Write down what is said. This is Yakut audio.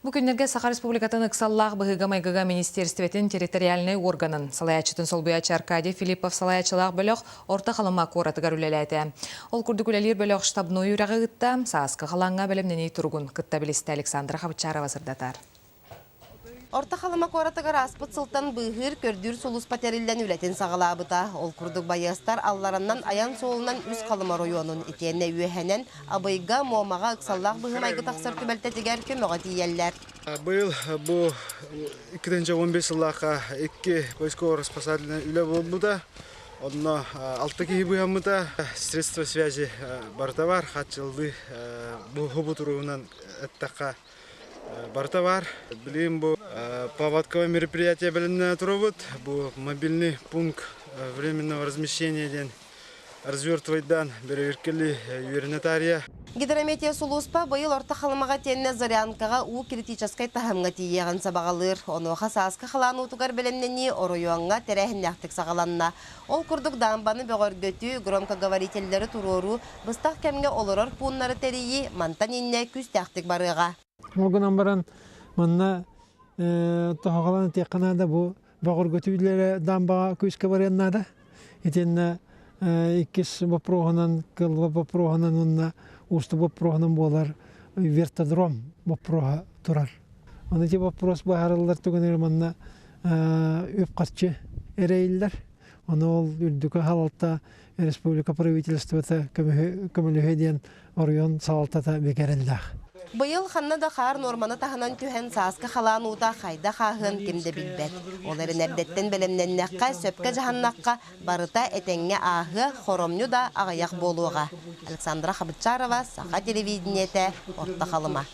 Бу күннэргэ Саха Республикатын ыксаллаах быһыыга-майгыга министиэристибэтин территориальнай уорганын салайааччытын солбуйааччы Аркадий Филиппов салайааччылаах бөлөх Орто Халыма куоратыгар үлэлээтэ. Ол курдук үлэлиир бөлөх штабной үрэҕи ыытта, сааскы халааҥҥа бэлэмнэнии туругун кытта билистэ Александра Хабычарова сырдатар. Орто Халыма куоратыгар ааспыт сылтан быыһыыр көрдүүр сулууспа тэриллэн үлэтин саҕалаабыта. Ол курдук байыастар аллараннан айан суолунан үс Халыма оройуонун итиэннэ үөһэнэн Абыйга, Муомаҕа ыксаллаах быһыы-майгы тахсар түбэлтэтигэр көмөҕө тиийэллэр. Быйыл бу 2015 сыллаахха икки поисково-спасательнай үлэ буолбута. Онно алта киһи быыһаммыта. Средства связи барыта бар, хааччыллыы бу хубутуругунан эттэххэ барыта бар. Билигин бу паводковое мероприятие бэлэмнэнэ турабыт. Бу мобильный пункт временного размещения диэн развертывайдаан бэрэбиэркэли үөрэнэ таарыйа. Гидрометео сулууспа быйыл Орто Халымаҕа итиэннэ Зарянкаҕа уу критическай таһымҥа тиийиэҕин сабаҕалыыр. Онуоха сааскы халаан уутугар бэлэмнэнии оройуоҥҥа тэрээһиннээхтик саҕаланна. Ол курдук даамбаны бөҕөргөтүү, громкоговорителлэри туруоруу, быстах кэмҥэ олорор пууннары тэрийии мантан иннэ күүстээхтик барыаҕа. Ол гынан баран манна тоһоҕолоон этиэххэ наада бу бөҕөргөтүүлэрэ даамбаҕа күүскэ барыан наада. Итиэннэ иккис боппуруоһунан, кылла боппуруоһунан уонна уустук боппуруоһунан буолар вертодром боппуруоһа турар. Аны ити боппуруос быһаарыллар түгэнигэр манна үп-харчы эрэйиллэр. Ону ол үрдүкү салалта республика правительствота көмөлөһүө диэн оройуон салалтата бигэрэллээх. Быйыл ханна да хаар нуорманы таһынан түһэн сааскы халаан уута хайдах ааһыан ким да билбэт. Ол эрэн эрдэттэн бэлэмнэннэххэ, сөпкө дьаһаннахха барыта этэҥҥэ ааһыа, хоромньу да аҕыйах буолуоҕа. Александра Хабычарова, Саха телевидениетэ, Орто Халыма.